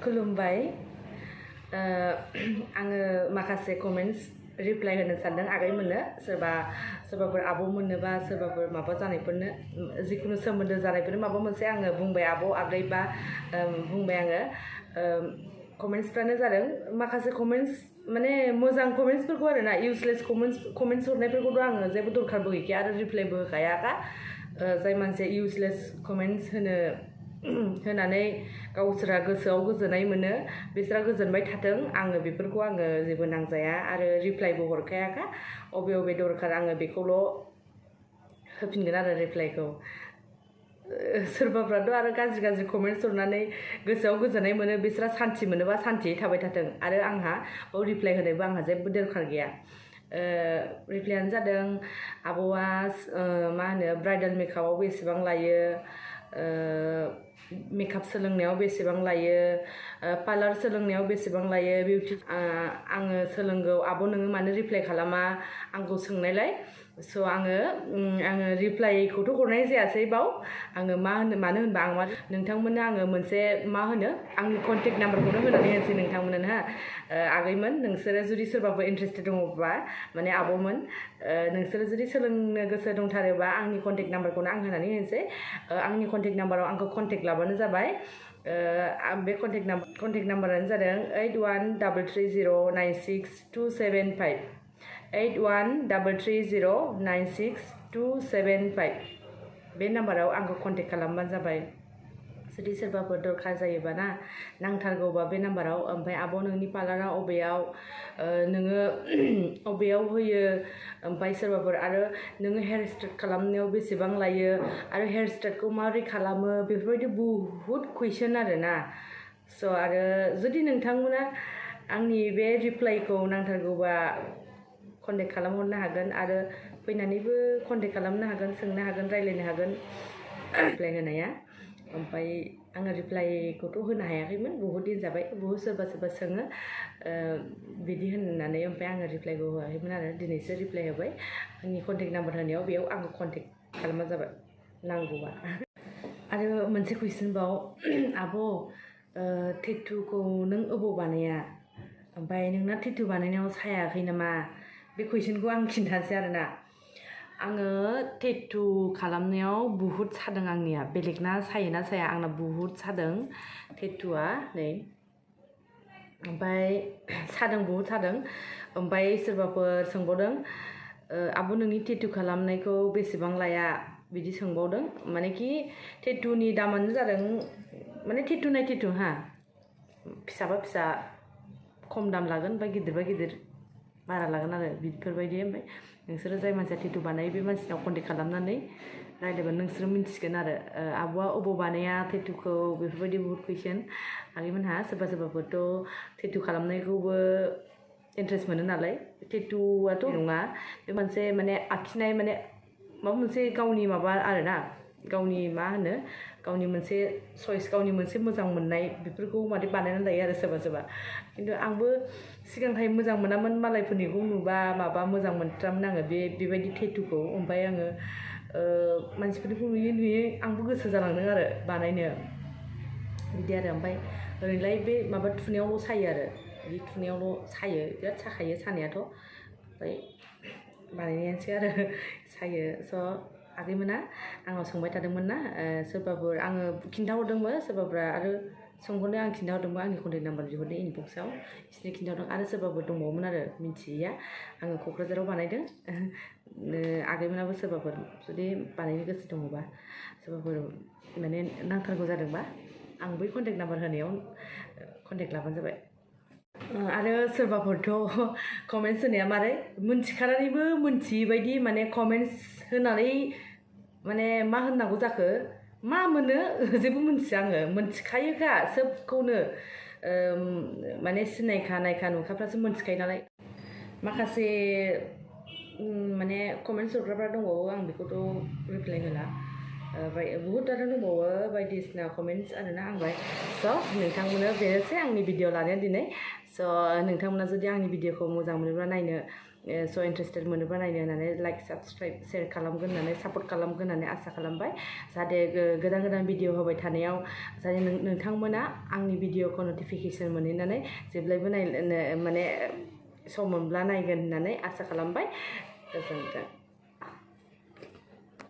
खुलुमबाय आङो माखासे कमेन्ट्स रिप्लाइ होनो सानदों आगैमोननो सोरबाफोर आब'मोननो बा सोरबाफोर माबा जानायफोरनो जिखुनु सोमोन्दो जानायफोरनो माबा मोनसे आङो बुंबाय आब' आगै बा बुंबाय आङो कमेन्ट्सफ्रानो जादों माखासे कमेन्ट्स माने मोजां कमेन्ट्सफोरखौ आरोना इउजलेस कमेन्ट्स हरनायफोरखौथ' आङो जेबो दरकारबो गैखाया आरो रिप्लाइबो होखायाखा जाय मानसिया इउजलेस कमेन्ट्स होनानै गावसोरा गोसोआव गोजोननाय मोनो बिसोरा गोजोनबाय थाथों आङो बेफोरखौ आङो जेबो नांजाया आरो रिप्लाइबो हरखायाखा अबे दरकार आङो बेखौल' होफिनगोन आरो रिप्लाइखौ सोरबाफ्राथ' आरो गाज्रि कमेन्ट्स हरनानै गोसोआव गोजोननाय मोनो बिसोरा सान्थि मोनोबा सान्थियै थाबाय थाथों आरो आंहा रिप्लाइ होनोबो आंहा जेबो दरकार गैया रिप्लाइआनो जादों आब'आ मा होनो ब्राइडाल मेकआपआव बेसेबां लायो मेकआप सोलोंनायाव बेसेबां लायो पार्लार सोलोंनायाव बेसेबां लायो बिउटि आङो सोलोंगौ आब' नोङो मानो रिप्लाइ खालामा आंखौ सोंनायलाय स' आङो रिप्लाइखौथ' हरनाय जायासै बाव आङो मानो होनबा आं नोंथांमोननो आङो मोनसे मा होनो आंनि कन्टेक्ट नाम्बारखौनो होनानै होनोसै नोंथांमोननो आगैमोन नोंसोरो जुदि सोरबाफोर इन्टारेस्टेड दङबा माने आब'मोन नोंसोरो जुदि सोलोंनो गोसो दंथारोबा आंनि कन्टेक्ट नाम्बारखौनो आं होनानै होनोसै आंनि कन्टेक्ट नाम्बाराव आंखौ कन्टेक्ट लाबानो जाबाय बे कन्टेक्ट नाम्बारानो जादों 8133096275 8133096275 बे नाम्बाराव आंखौ कन्टेक्ट खालामबानो जाबाय जुदि सोरबाफोर दरकार जायोबा ना नांथारगौबा बे नाम्बाराव ओमफ्राय आब' नोंनि पार्लारा अबेयाव नोङो अबेयाव होयो ओमफ्राय सोरबाफोर आरो नोङो हेयार स्ट्रेट खालामनायाव बेसेबां लायो आरो हेयार स्ट्रेटखौ माबोरै खालामो बेफोरबायदि बुहुत कुइसन आरोना स' आरो जुदि नोंथांमोना आंनि बे रिप्लाइखौ नांथारगौबा कन्टेक्ट खालामहरनो हागोन आरो फैनानैबो कन्टेक्ट खालामनो हागोन सोंनो हागोन रायज्लायनो हागोन रिप्लाइ होनाया ओमफ्राय आङो रिप्लाइखौथ' होनो हायाखैमोन बहुद दिन जाबाय बहुद सोरबा सोङो बिदि होननानै ओमफ्राय आङो रिप्लाइखौ होआखैमोन आरो दिनैसो रिप्लाइ होबाय आंनि कन्टेक्ट नाम्बार होनायाव बेयाव आंखौ कन्टेक्ट खालामबानो जाबाय नांगौबा आरो मोनसे कुइसनबाव आब' टेटुखौ नों अबाव बानाया ओमफ्राय नोंना टेटु बानायनायाव सायाखै नामा बे कुइसनखौ आं खिन्थानोसै आरोना आङो टेटु खालामनायाव बुहुत सादों आंनिया बेलेगना सायोना साया आंना बुहुत सादों टेटुआ नै ओमफ्राय बुहुत सादों ओमफ्राय सोरबाफोर सोंबावदों आब' नोंनि टेटु खालामनायखौ बेसेबां लाया बिदि सोंबावदों मानेखि टेटुनि दामानो जादों माने टेटु नाय टेटु फिसाबा फिसा खम दाम लागोन ओमफ्राय गिदिरबा गिदिर बारा लागोन आरो बेफोरबायदि ओमफ्राय नोंसोरो जाय मानसिया टेटु बानायो बे मानसिनाव कन्टेक्ट खालामनानै रायज्लायबा नोंसोरो मिन्थिगोन आरो आब'आ अबाव बानाया टेटुखौ बेफोरबायदि बुहुत कुइसन आगैमोनहा सोरबाफोरथ' टेटु खालामनायखौबो इन्टारेस्ट मोनो नालाय टेटुआथ' नङा बे मोनसे माने आखिनाय माने माबा मोनसे गावनि माबा आरोना गावनि मा होनो गावनि मोनसे चइस गावनि मोनसे मोजां मोननाय बेफोरखौ माने बानायनानै लायो आरो सोरबा खिन्थु आंबो सिगांहाय मोजां मोनामोन मालायफोरनिखौ नुबा माबा मोजां मोनथारामोन आङो बेबायदि टेटुखौ ओमफ्राय आङो मानसिफोरनिखौ नुयै आंबो गोसो जालांदों आरो बानायनो बिदि आरो ओमफ्राय ओरैनोलाय बे माबा थुनायावल' सायो आरो बे थुनायावल' सायो बिराद साखायो सानायाथ' ओमफ्राय बानायनायानोसै आरो सायो स' आगैमोना आंनाव सोंबाय थादोंमोन ना सोरबाफोर आङो खिन्थाहरदोंबो सोरबाफोरा आरो सोंहरनो आं खिन्थाहरदोंबो आंनि कन्टेक्ट नाम्बार बिहरदों इनबक्सआव बिसोरनो खिन्थाहरदों आरो सोरबाफोर दंबावोमोन आरो मिन्थियैया आङो क'क्राझाराव बानायदों आगैमोनाबो सोरबाफोर जुदि बानायनो गोसो दङबा सोरबाफोर माने नांथारगौ जादोंबा आं बै कन्टेक्ट नाम्बार होनायाव कन्टेक्ट लाबानो जाबाय आरो सोरबाफोरथ' कमेन्ट्स होनाया मारै मोनथिखानानैबो मोनथियै बायदि माने कमेन्ट्स होनानै माने मा होननांगौ जाखो मा मोनो जेबो मोनथिया आङो मोनथिखायोखा सोबखौनो माने सिनायखा नायखा नुखाफ्रासो मोनथिखायो नालाय माखासे माने कमेन्ट्स हरग्राफ्रा दंबावो आं बेखौथ' रिप्लाइ होला ओमफ्राय बहुतआनो दंबावो बायदिसिना कमेन्ट्स आरोना आंलाय स' नोंथांमोननो बेनोसै आंनि भिडिअ लानाया दिनै स' नोंथांमोना जुदि आंनि भिडिअखौ मोजां मोनोब्ला नायनो स' इन्टारेस्टेड मोनोबा नायनो होननानै लाइक साबस्क्राइब शेयार खालामगोन होननानै सापर्ट खालामगोन होननानै आसा खालामबाय जाहाथे गोदान गोदान भिडिअ होबाय थानायाव जाहाथे नोंथांमोना आंनि भिडिअखौ नटिफिकेसन मोनहैनानै जेब्लायबो माने सम मोनब्ला नायगोन होननानै आसा खालामबाय गोजोन्थों